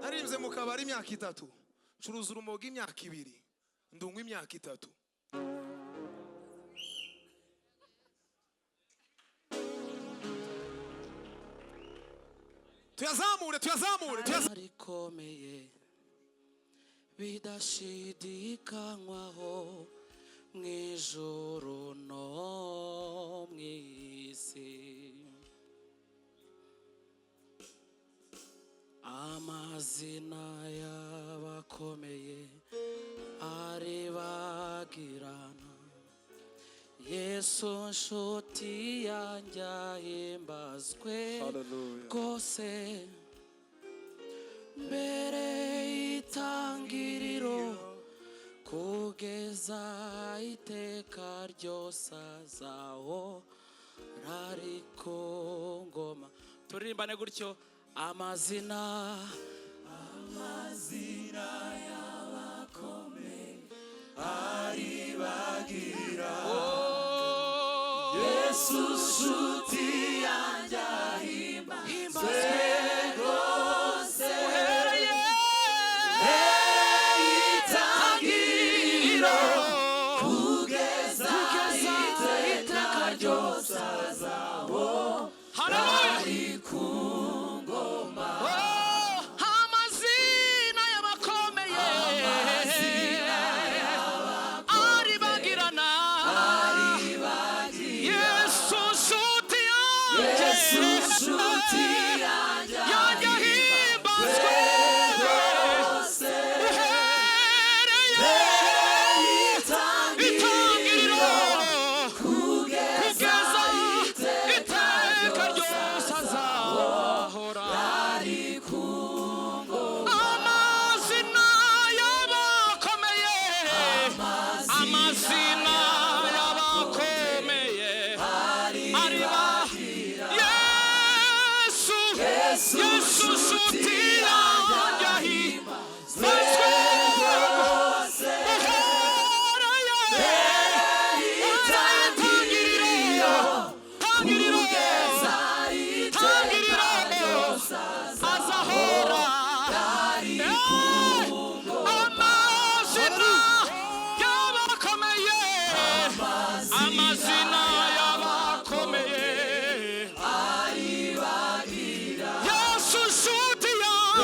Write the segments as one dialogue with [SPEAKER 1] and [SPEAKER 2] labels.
[SPEAKER 1] Narimbye mu kabari imyaka 3, ncuruza urumogi imyaka 2, ndunywa imyaka 3. Tuyazamure, tuyazamure, tuyazamure.
[SPEAKER 2] Rikomeye bidashidikanywaho mu ijuru no mu isi, amazina y'abakomeye aribagirana, Yesu nshuti yanjye ahimbazwe rwose. Mbere y'itangiriro kugeza iteka ryose azahora ari ku ngoma. Turirimbane gutyo: amazina, amazina y'abakomeye aribagira,
[SPEAKER 3] Yesu nshuti yanjye ahimbazwe rwose.
[SPEAKER 2] Uhereye
[SPEAKER 3] itangiriro kugeza
[SPEAKER 2] kugeza
[SPEAKER 3] iteka ryose azahora
[SPEAKER 2] Haleluya.
[SPEAKER 3] ari ku ngoma.
[SPEAKER 2] Oh, amazina y'abakomeye aribagirana, Yesu nshuti yanjye,
[SPEAKER 3] Yesu nshuti yanjye
[SPEAKER 2] yanjye ahimbazwe
[SPEAKER 3] rwose.
[SPEAKER 2] Uhereye
[SPEAKER 3] itangiriro
[SPEAKER 2] itangiriro
[SPEAKER 3] kugeza
[SPEAKER 2] kugeza iteka ryose azahora
[SPEAKER 3] ari ku ngoma.
[SPEAKER 2] Amazina y'abakomeye, amazina y'abakomeye ariba Yesu,
[SPEAKER 3] Yesu
[SPEAKER 2] Yesu nshuti yanjye ahimbazwe
[SPEAKER 3] rwose.
[SPEAKER 2] Uhereye
[SPEAKER 3] itangiriro
[SPEAKER 2] tangiriro
[SPEAKER 3] kugeza iteka
[SPEAKER 2] tangiriro
[SPEAKER 3] ryose
[SPEAKER 2] azahora
[SPEAKER 3] ari ku
[SPEAKER 2] amazina y'abakomeye, amazina y'abakomeye
[SPEAKER 3] aribagira
[SPEAKER 2] Yesu nshuti yanjye.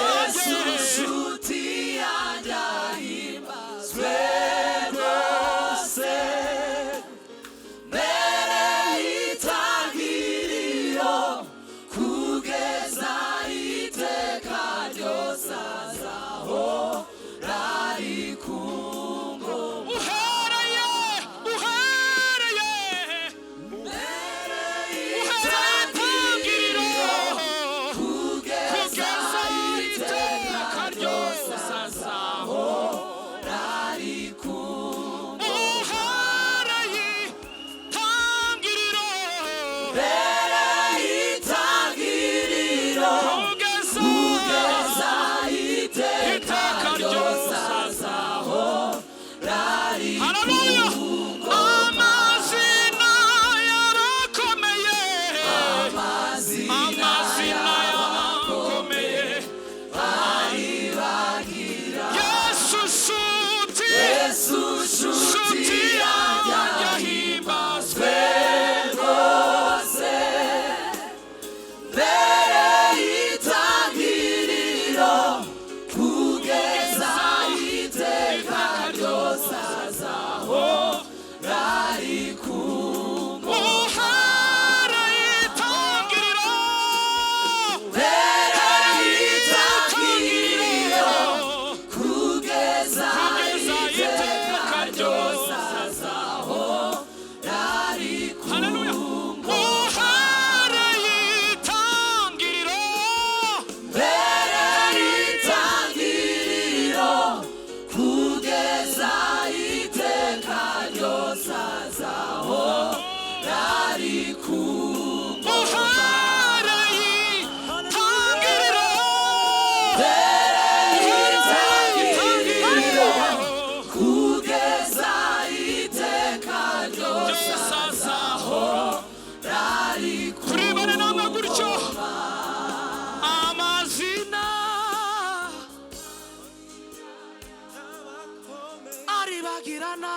[SPEAKER 2] Ntaribagirana.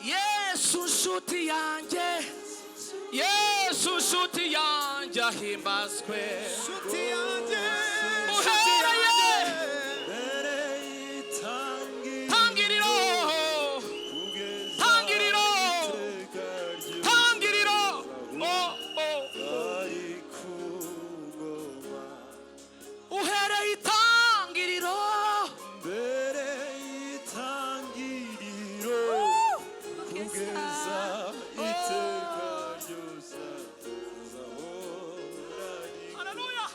[SPEAKER 2] Yesu nshuti yanjye, Yesu nshuti yanjye ahimbazwe.
[SPEAKER 1] Nshuti yanjye,
[SPEAKER 2] Uhereye tangiriro, tangiriro, tangiriro, oh, oh. Uhereye itangiriro,
[SPEAKER 4] Mbere y'itangiriro kugeza iteka ryose azahora.
[SPEAKER 2] Haleluya.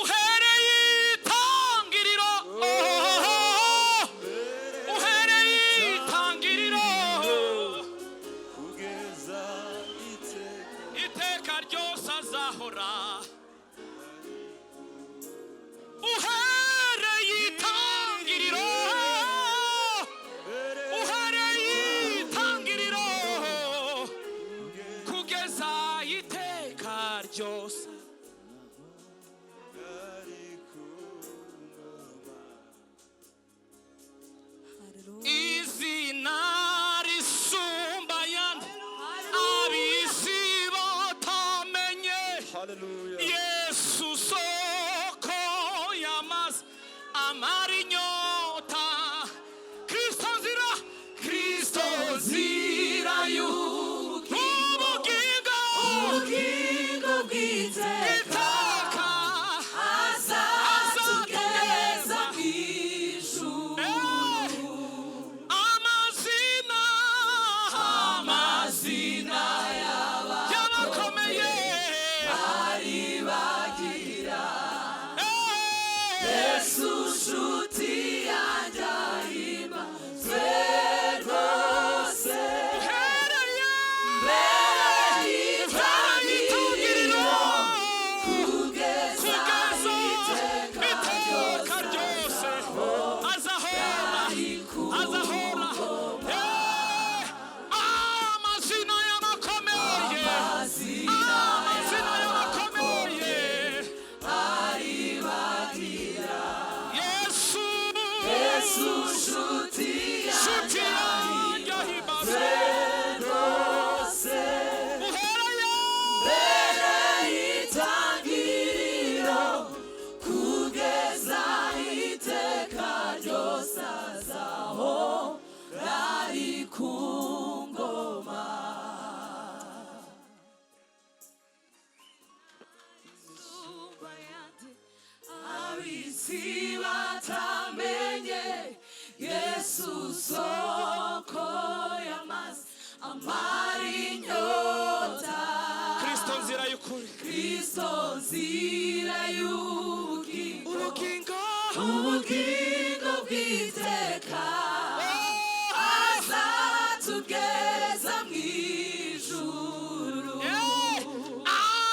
[SPEAKER 2] Uhereye itangiriro, oh, oh, oh. Uhereye itangiriro
[SPEAKER 4] kugeza iteka
[SPEAKER 2] iteka ryose azahora. Uhereye itangiriro, uhereye itangiriro kugeza iteka ryose.
[SPEAKER 4] ari ku ngoma.
[SPEAKER 2] Izina risumba ayandi ab'isi batamenye,
[SPEAKER 4] Haleluya.
[SPEAKER 2] Yesu soko y'amazi amara inyota. Kristo nzira, Kristo nzira y'ubugingo,
[SPEAKER 3] Ubugingo bw'iteka
[SPEAKER 2] iteka
[SPEAKER 3] azatugeza mu ijuru.
[SPEAKER 2] Eh, amazina,
[SPEAKER 3] Amazina
[SPEAKER 2] y'abakomeye
[SPEAKER 3] aribagira.
[SPEAKER 2] Eh,
[SPEAKER 3] Yesu nshuti yanjye ahimbazwe rwose.
[SPEAKER 2] uhereye
[SPEAKER 3] Mbere
[SPEAKER 2] itangiriro
[SPEAKER 3] y'itangiriro kugeza
[SPEAKER 2] kugeza
[SPEAKER 3] iteka
[SPEAKER 2] iteka
[SPEAKER 3] ryose
[SPEAKER 2] ryose azahora, azahora. Eh, amazina y'abakomeye,
[SPEAKER 3] amazina
[SPEAKER 2] amazina y'abakomeye
[SPEAKER 3] aribagira.
[SPEAKER 2] Yesu,
[SPEAKER 3] Yesu nshuti
[SPEAKER 2] nshuti
[SPEAKER 3] yanjye
[SPEAKER 2] yanjye ahimbazwe
[SPEAKER 3] rwose.
[SPEAKER 2] Uhereye
[SPEAKER 3] Mbere y'itangiriro kugeza iteka ryose azahora ari ku ngoma. Ab'isi batamenye Yesu soko y'amazi amara inyota.
[SPEAKER 2] Kristo nzira y'ukuri,
[SPEAKER 3] Kristo nzira y'ubugingo,
[SPEAKER 1] ubugingo,
[SPEAKER 3] ubugingo bw'iteka azatugeza mu ijuru.
[SPEAKER 2] Eh,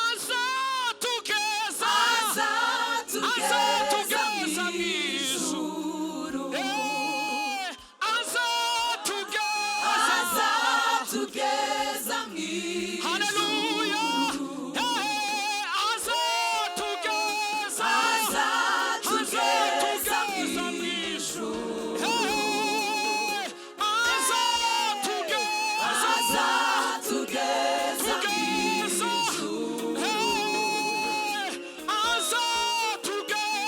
[SPEAKER 2] azatugeza,
[SPEAKER 3] azatugeza
[SPEAKER 2] azatugeza
[SPEAKER 3] mu
[SPEAKER 2] mu ijuru.
[SPEAKER 3] ijuru.
[SPEAKER 2] Eh, azatugeza,
[SPEAKER 3] azatugeza mu ijuru.
[SPEAKER 2] Haleluya. Eh, azatugeza,
[SPEAKER 3] azatugeza mu
[SPEAKER 2] azatugeza mu
[SPEAKER 3] ijuru.
[SPEAKER 2] Eh, azatugeza,
[SPEAKER 3] azatugeza mu
[SPEAKER 2] tugeza.
[SPEAKER 3] ijuru.
[SPEAKER 2] Eh, azatugeza,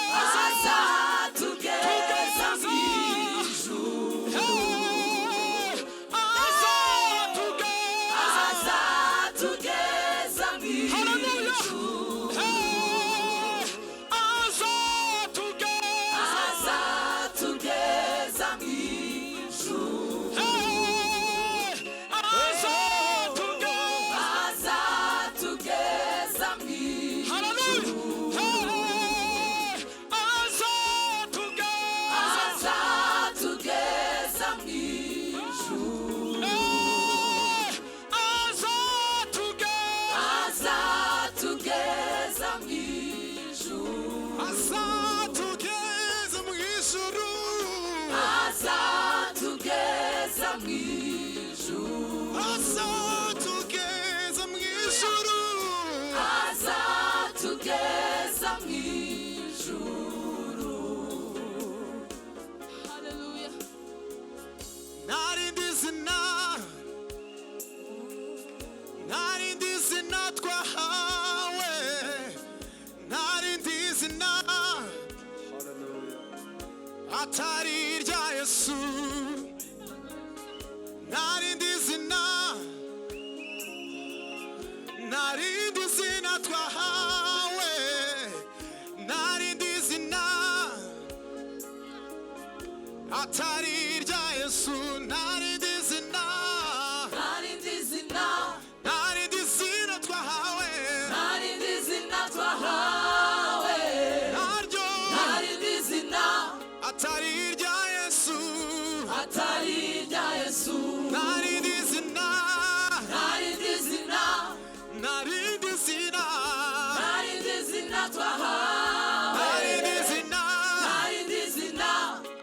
[SPEAKER 1] Atari irya Yesu, nta rindi zina, nta rindi zina twahawe, nta rindi zina atari irya Yesu, nta rindi zina,
[SPEAKER 3] Nta rindi zina,
[SPEAKER 1] nta rindi zina twahawe,
[SPEAKER 3] nta rindi zina twahawe,
[SPEAKER 1] naryo
[SPEAKER 3] nta rindi zina
[SPEAKER 1] atari irya Yesu,
[SPEAKER 3] atari irya Yesu,
[SPEAKER 1] nta rindi zina,
[SPEAKER 3] nta rindi zina,
[SPEAKER 1] nta rindi zina,
[SPEAKER 3] nta rindi zina twahawe,
[SPEAKER 1] nta rindi zina
[SPEAKER 3] nta rindi zina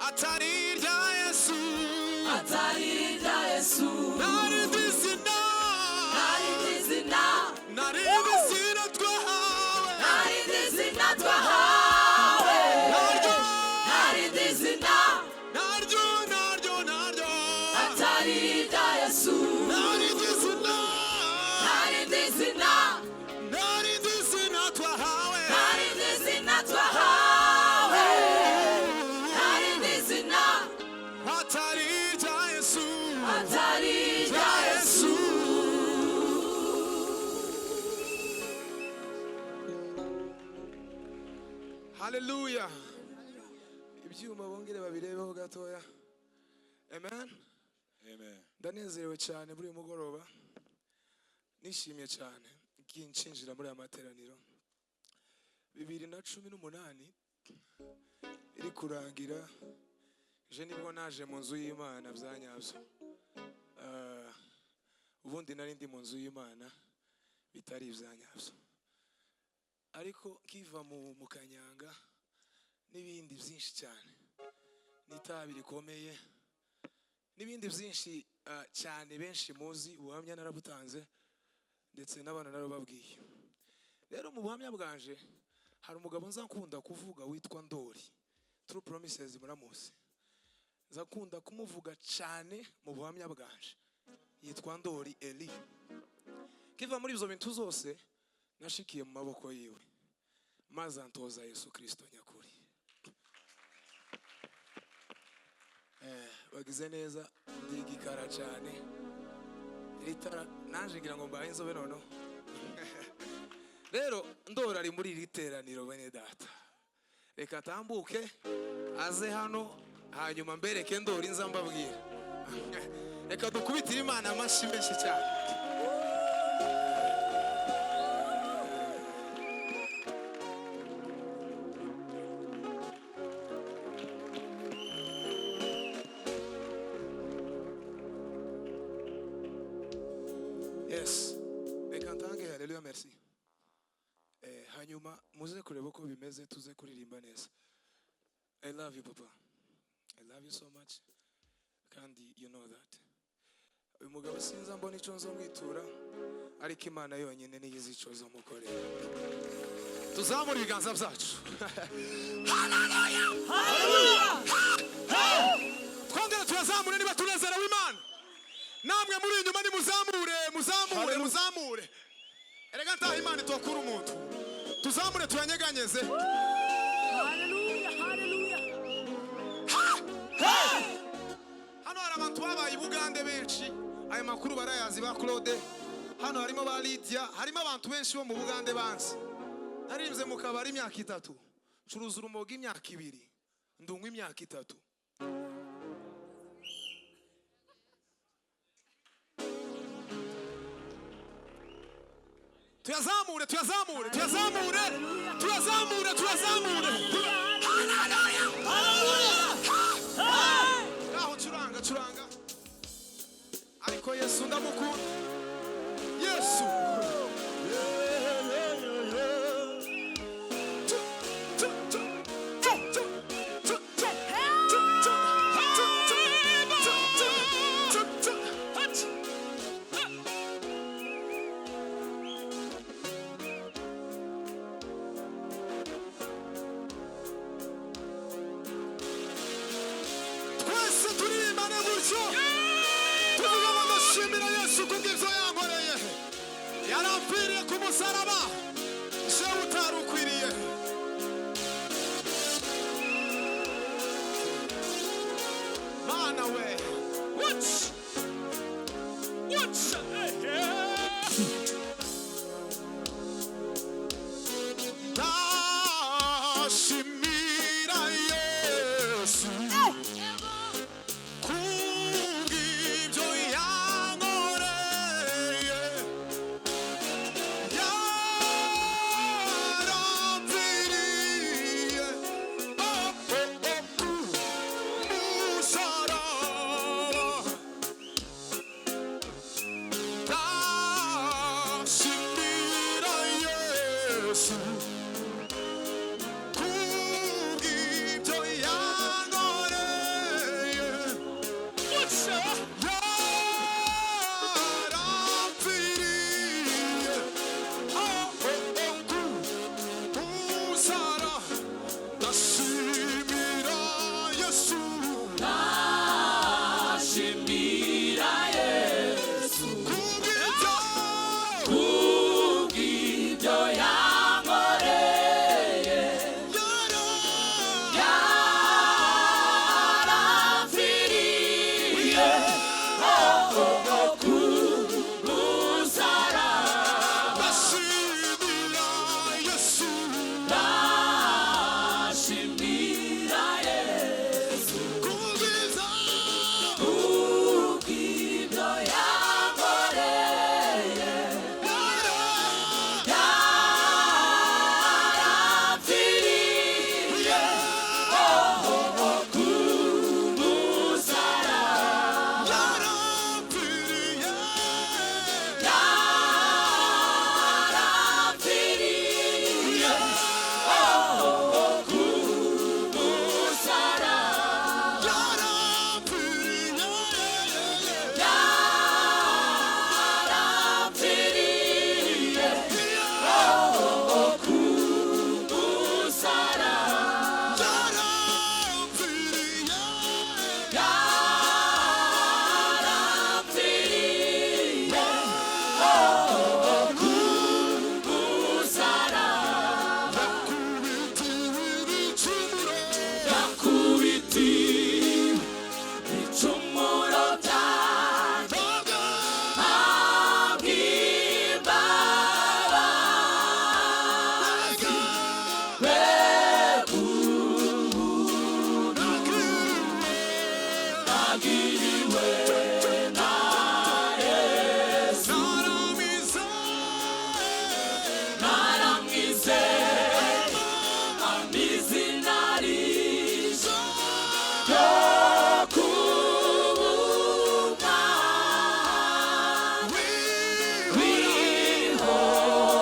[SPEAKER 1] atari irya Yesu,
[SPEAKER 3] atari irya Yesu,
[SPEAKER 1] nta rindi zina,
[SPEAKER 3] nta rindi zina,
[SPEAKER 1] nta rindi zina twahawe,
[SPEAKER 3] nta rindi zina twahawe,
[SPEAKER 1] naryo,
[SPEAKER 3] nta rindi zina
[SPEAKER 1] naryo, naryo, naryo,
[SPEAKER 3] atari irya Yesu,
[SPEAKER 1] nta rindi zina,
[SPEAKER 3] nta rindi zina,
[SPEAKER 1] nta rindi zina twahawe,
[SPEAKER 3] nta rindi zina twahawe, nta rindi zina
[SPEAKER 1] atari irya Yesu,
[SPEAKER 3] atari irya Yesu.
[SPEAKER 1] Haleluya. Ibyuma bongere babirebeho gatoya. Amen.
[SPEAKER 4] Amen.
[SPEAKER 1] Ndanezerewe cyane muri uyu mugoroba, nishimye cyane nkinjira muri aya materaniro. 2018 iri kurangira, je nibwo naje mu nzu y'Imana bya nyabyo. Ubundi nari ndi mu nzu y'Imana bitari ibya nyabyo, ariko nkiva mu kanyanga n'ibindi byinshi cyane, n'itabi rikomeye n'ibindi byinshi cyane benshi muzi. Ubuhamya narabutanze ndetse n'abana narababwiye. Rero mu buhamya bwanje hari umugabo nzakunda kuvuga witwa Ndori True Promises, muramuzi, nzakunda kumuvuga cyane mu buhamya bwanje. Yitwa Ndori Eli. Kiva muri ibyo bintu zose nashikiye mu maboko yiwe, maze antoza Yesu Kristo nyakuri. Bagize neza, ndigikara cyane iri tara naje ngira ngo mbaye inzobe noneho. Rero Ndori ari muri iri teraniro, bene data, reka atambuke aze hano, hanyuma mbereke Ndori nza mbabwira. Reka dukubitire Imana amashyi menshi cyane. Yes, reka ntange haleluya, merci. Hanyuma muze kureba uko bimeze, tuze kuririmba neza. I love you papa, I love you so much, kandi you know that. Uyu mugabo sinza mbona icyo nzomwitura, ariko Imana yonyine niyo izi icyo nzomukorera. Tuzamure ibiganza byacu. Haleluya! Twongere turazamure niba tunezerewe Imana. Namwe muri inyuma nimuzamure, muzamure, muzamure. Erega ntaho Imana itokura umuntu. Tuzamure tuyanyeganyeze.
[SPEAKER 3] Haleluya, haleluya.
[SPEAKER 1] Hano hari abantu babaye i Bugande benshi, ayo makuru barayazi, ba Claude. Hano harimo ba Lydia, harimo abantu benshi bo mu Bugande banzi. Naririmbye mu kabari imyaka 3, ncuruza urumogi imyaka 2, ndunywa imyaka 3. Tuyazamure, tuyazamure, tuyazamure, tuyazamure, tuyazamure. Haleluya! Ngaho curanga, curanga. Ariko Yesu ndamukunda. Yesu. Tu, tu, tu, tu, tu, tu, tu, tu, tu, tu, tu, tu, tu, tu, tu. Twese turirimbane gutyo, tuvuga ngo ndashimira Yesu kubw'ibyo yankoreye. Yarampfiriye ku musaraba, jewe utari ukwiriye.
[SPEAKER 2] Watch. Watch. Hey,
[SPEAKER 1] Ndashimira Yesu kubw'ibyo yankoreye, yaramviriye ku musaraba. Ndashimira Yesu kubw'ibyo yankoreye,
[SPEAKER 2] Watch.
[SPEAKER 1] yaramviriye ku musaraba. Ndashimira Yesu
[SPEAKER 3] Ndashimira Yesu
[SPEAKER 1] kubw'ibyo
[SPEAKER 3] kubw'ibyo yankoreye, yaramviriye ku musaraba.
[SPEAKER 1] Ndashimira Yesu
[SPEAKER 3] Ndashimira Yesu
[SPEAKER 1] kubw'ibyo
[SPEAKER 3] kubw'ibyo yankoreye, yaramviriye ku musaraba.
[SPEAKER 1] yaramviriye
[SPEAKER 3] Yaramviriye ku musaraba.
[SPEAKER 1] yaramviriye
[SPEAKER 3] Yaramviriye ku musaraba.
[SPEAKER 1] yaramviriye
[SPEAKER 3] Yaramviriye ku musaraba.
[SPEAKER 1] Yakubitiwe ibicumuro
[SPEAKER 3] Yakubitiwe ibicumuro byanjye, ahabwa imbabazi. Agiriwe na Yesu, naramwizeye, amizina rije ryo kubumwa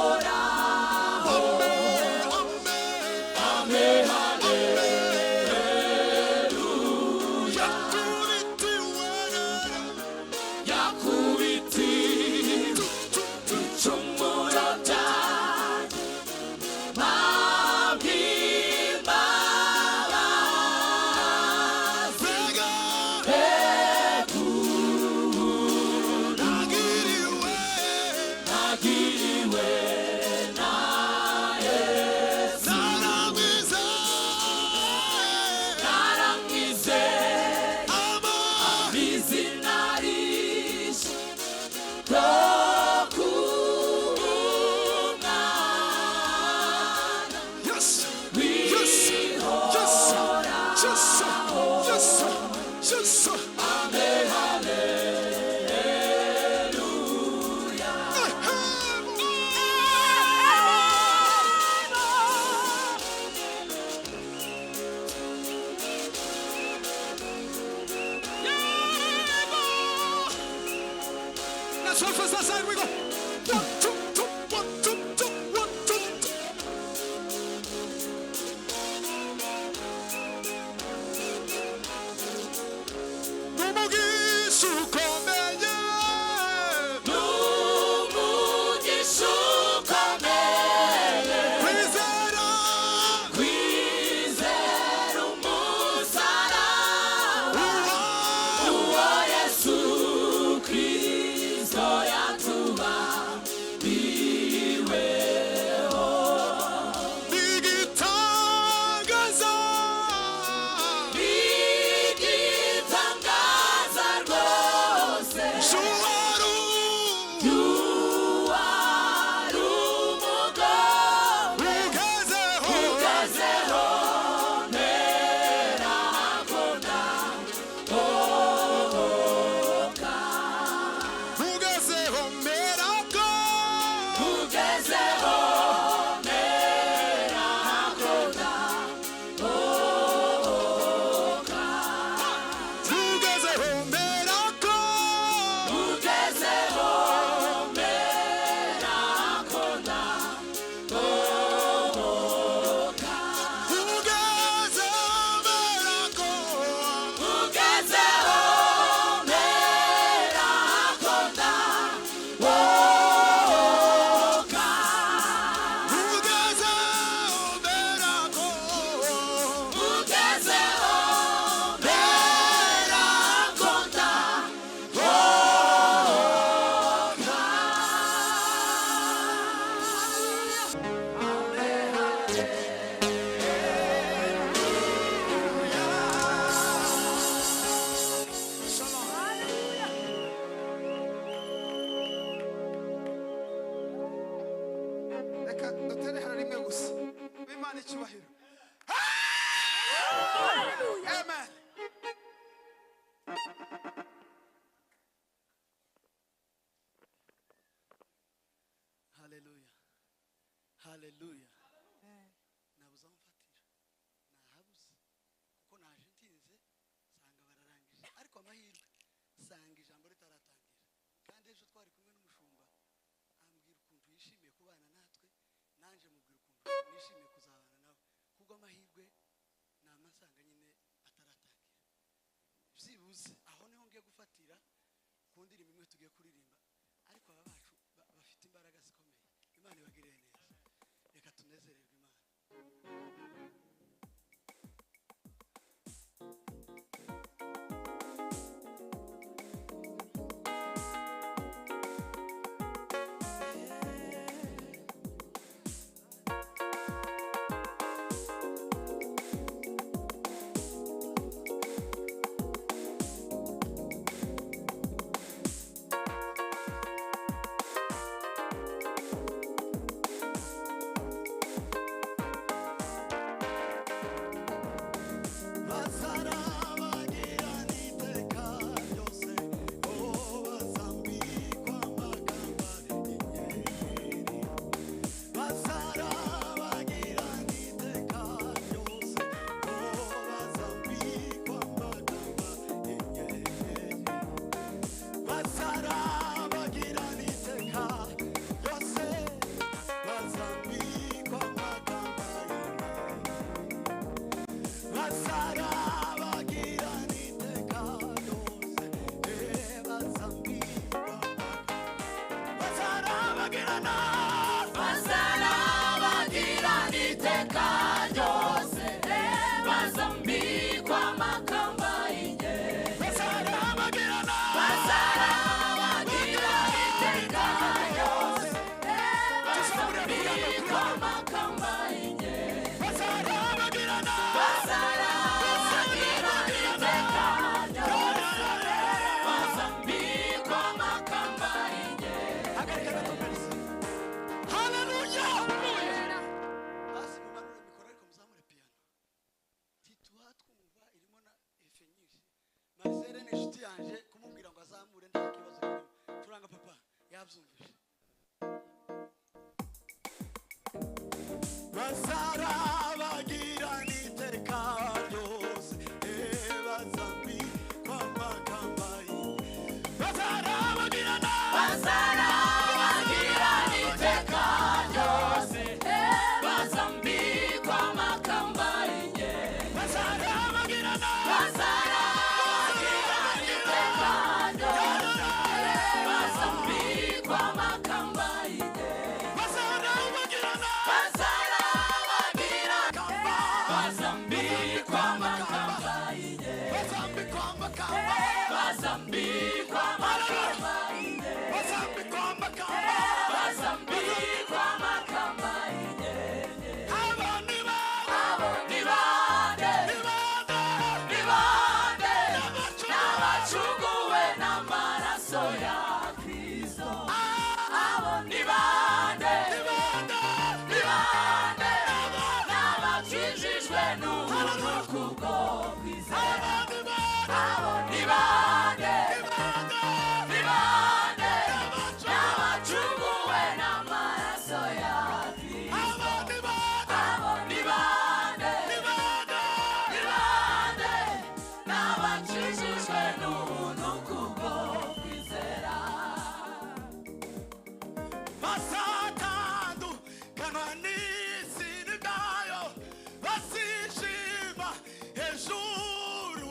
[SPEAKER 3] wihoraho. Amen, haleluya. Yakubitiwe ibicumuro byanjye, mpabwa imbabazi. Nagiriwe na Yesu, naramwizeye, izina rishya ryo kubumwana
[SPEAKER 1] Yes! Yes! Yes! Yes! Yes! Yes!
[SPEAKER 3] Amen, haleluya.
[SPEAKER 1] Let's run first side. We go. 1, 2, 2, 1, 2, 2, 1, 2, 2. N'umugisha ukomeye
[SPEAKER 3] N'umugisha ukomeye
[SPEAKER 1] kwizera
[SPEAKER 3] kwizera umusaraba
[SPEAKER 1] uwo
[SPEAKER 3] uwo Yesu Kristo yatubambiye.
[SPEAKER 5] Haleluya. Nabuze aho mfatira, nahabuze kuko naje ntinze nsanga bararangije, ariko amahirwe nsanga ijambo ritaratangira. Kandi ejo twari kumwe n'umushumba ambwira ukuntu yishimiye kubana natwe, nanje mubwira ukuntu nishimiye kuzabana nawe. Kubwo amahirwe nama nsanga nyine ataratangira. Byibuze aho niho ngiye gufatira ku ndirimbo imwe tugiye kuririmba, ariko aba bacu bafite imbaraga zikomeye. Imana ibagirire neza, reka tunezererwe Imana.
[SPEAKER 3] Bazarabagirana iteka ryose, bazambikwa amakamba y'inyenyeri. Bazarabagirana iteka ryose, bazambikwa amakamba y'inyenyeri. Bazarabagirana iteka ryose, bazambikwa amakamba y'inyenyeri.
[SPEAKER 5] Hagarika gato mbese.
[SPEAKER 1] Haleluya.
[SPEAKER 5] Basi mumanure mikoro ariko muzamure piyano. Tituha twumva irimo na efe nyinshi. Marcel ni inshuti yanje, kumubwira ngo azamure nta kibazo kirimo. Turanga papa yabyumvise.
[SPEAKER 4] Bazarabagirana iteka ryose, bazambikwa amakamba bazarabagirana
[SPEAKER 3] Bazarabagirana iteka ryose, bazambikwa amakamba y'inyenyeri.
[SPEAKER 1] Bazarabagirana.
[SPEAKER 3] Bazarabagirana iteka ryose, bazambikwa amakamba y'inyenyeri.
[SPEAKER 1] Bazarabagirana.
[SPEAKER 3] Bazarabagirana, bazambikwa amakamba y'inyenyeri.
[SPEAKER 1] Bazambikwa amakamba.
[SPEAKER 3] Bazambikwa amakamba y'inyenyeri.
[SPEAKER 1] Bazambikwa amakamba.
[SPEAKER 3] Bazambikwa amakamba y'inyenyeri.
[SPEAKER 1] Abo ni bande.
[SPEAKER 3] Abo ni bande?
[SPEAKER 1] Ni bande.
[SPEAKER 3] Ni bande? N'abacunguwe n'amaraso ya Kristo. Abo ni bande?
[SPEAKER 1] Ni bande.
[SPEAKER 3] Ni bande? N'abakijijwe n'ubuntu kubwo kwizera.
[SPEAKER 1] Abo ni bande.
[SPEAKER 3] Abo ni bande?
[SPEAKER 1] Ni bande.
[SPEAKER 3] Ni bande? N'abacunguwe n'amaraso ya Kristo.
[SPEAKER 1] Abo ni bande.
[SPEAKER 3] Abo ni bande?
[SPEAKER 1] Ni bande.
[SPEAKER 3] Ni bande? N'abakijijwe n'ubuntu kubwo kwizera.
[SPEAKER 4] Bazatandukanywa n'isi n'ubwayo, bazishima hejuru.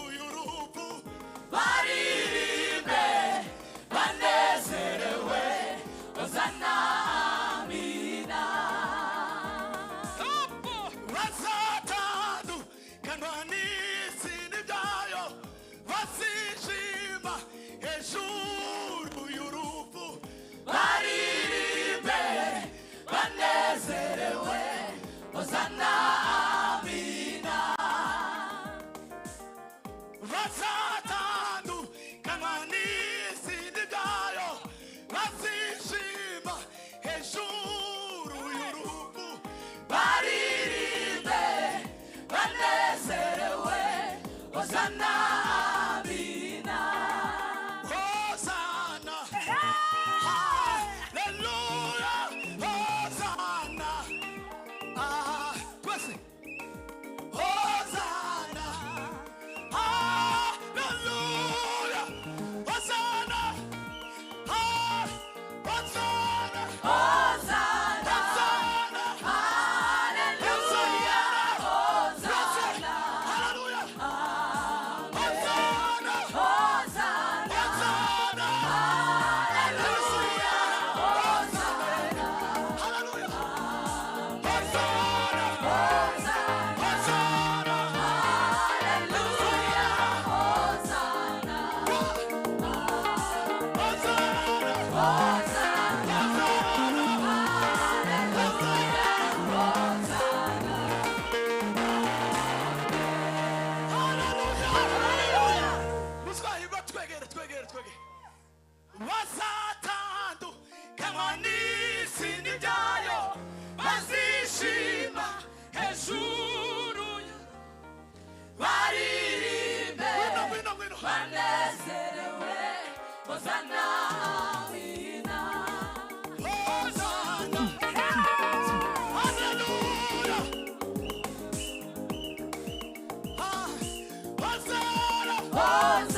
[SPEAKER 3] Hosanna, Amina.
[SPEAKER 4] Hosanna. Hallelujah. Ah, Hosanna.
[SPEAKER 3] Hosanna.